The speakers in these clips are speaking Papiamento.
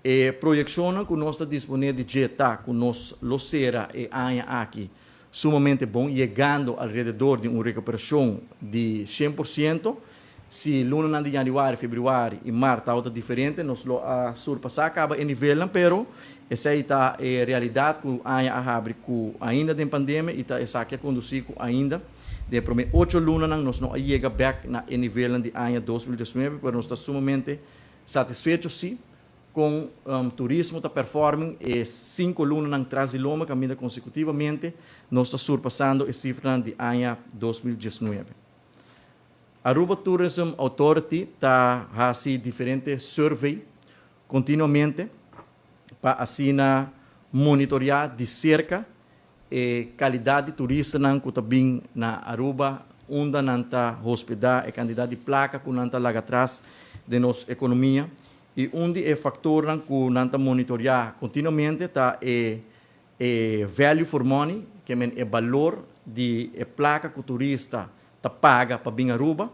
E proyeccion cu nos ta dispone di dje ta cu nos lo cera e aña aki sumamente bon, yegando alrededor di un recuperacion di 100%. Si luna di januari, februari y maart ta diferente, nos lo a surpasa caba e nivel, pero esey ta e realidad, cu aña a habri cu ainda den pandemia y ta esaki a conduci cu ainda den prome 8 luna nos no a yega back na e nivel di aña 2019, pero nos ta sumamente satisfecho si cu turismo ta performing e 5 luna tras di lomba, caminda consecutivamente nos ta surpasando e cifra di aña 2019. Aruba Tourism Authority ta haci diferente survey continuamente pa asina monitorea di cerca e calidad di turista cu ta bin na Aruba, unda nan ta hospeda, e cantidad di placa cu nan ta laga atras den nos economia. Y un di e factornan cu nan ta monitorea continuamente ta e value for money, cu e balor di e placa cu turista ta paga pa bin Aruba,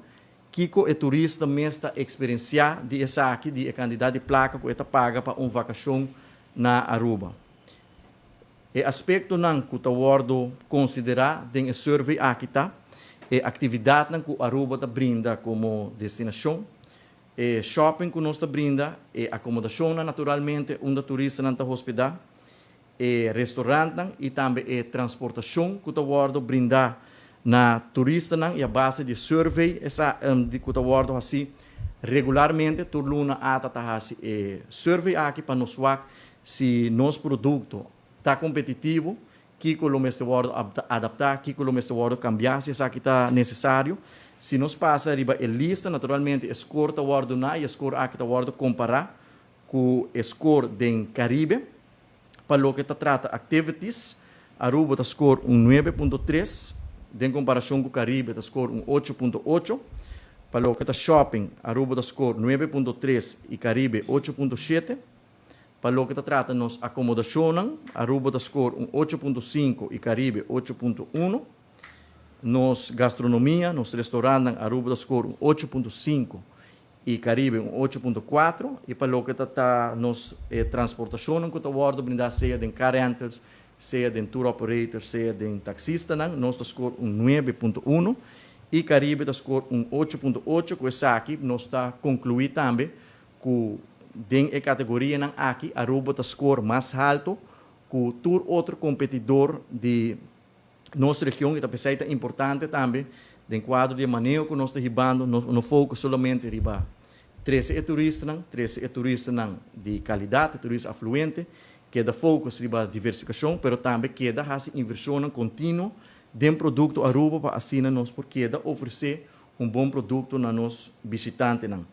kico e turista mes ta experiencia di esaki, di e cantidad di placa cu e ta paga pa un vacacion na Aruba. E aspectonan cu ta wordo considera den e survey aki ta e actividadnan cu Aruba ta brinda como destinacion, e shopping cu nos ta brinda, e acomodacion naturalmente unda turistanan ta hospeda, e restaurant y tambe e transportacion cu ta wordo brinda na turistanan. Y a base di survey esa di cu ta wordo haci regularmente, tur luna ATA ta haci e survey aki pa nos wak si nos producto ta competitivo, kico lo mester wordo adapta, kico lo mester wordo cambia, si esaki ta necesario. Si nos pasa riba e lista, naturalmente, e score ta wordo na e score aki ta wordo compara cu e score den Caribe. Pa loke ta trata activities, Aruba ta score un 9.3, den comparacion cu Caribe ta score un 8.8. Pa loke ta shopping, Aruba ta score 9.3 y Caribe 8.7. Pa loke ta trata nos acomodacion, Aruba ta score un 8.5 y Caribe 8.1. Nos gastronomia, nos restaurant, Aruba ta score un 8.5 y Caribe un 8.4. Y pa loke ta nos transportacion cu ta wordo brinda, sea den car rentals, sea den tour operator, sea den taxista, nos ta score un 9.1 y Caribe ta score un 8.8. Cu esaki nos ta conclui tambe cu den e categorianan aki Aruba ta score mas halto cu tur otro competidor di nos region. Y ta pesey importante tambe den cuadro di maneho cu nos ta hibando, no focus solamente riba trece turista, trece turista di calidad, turista afluente, keda focus riba diversificacion, pero tambe keda haci inversion continuo den producto Aruba pa asina nos por keda ofrece un bon producto na nos bishitantenan.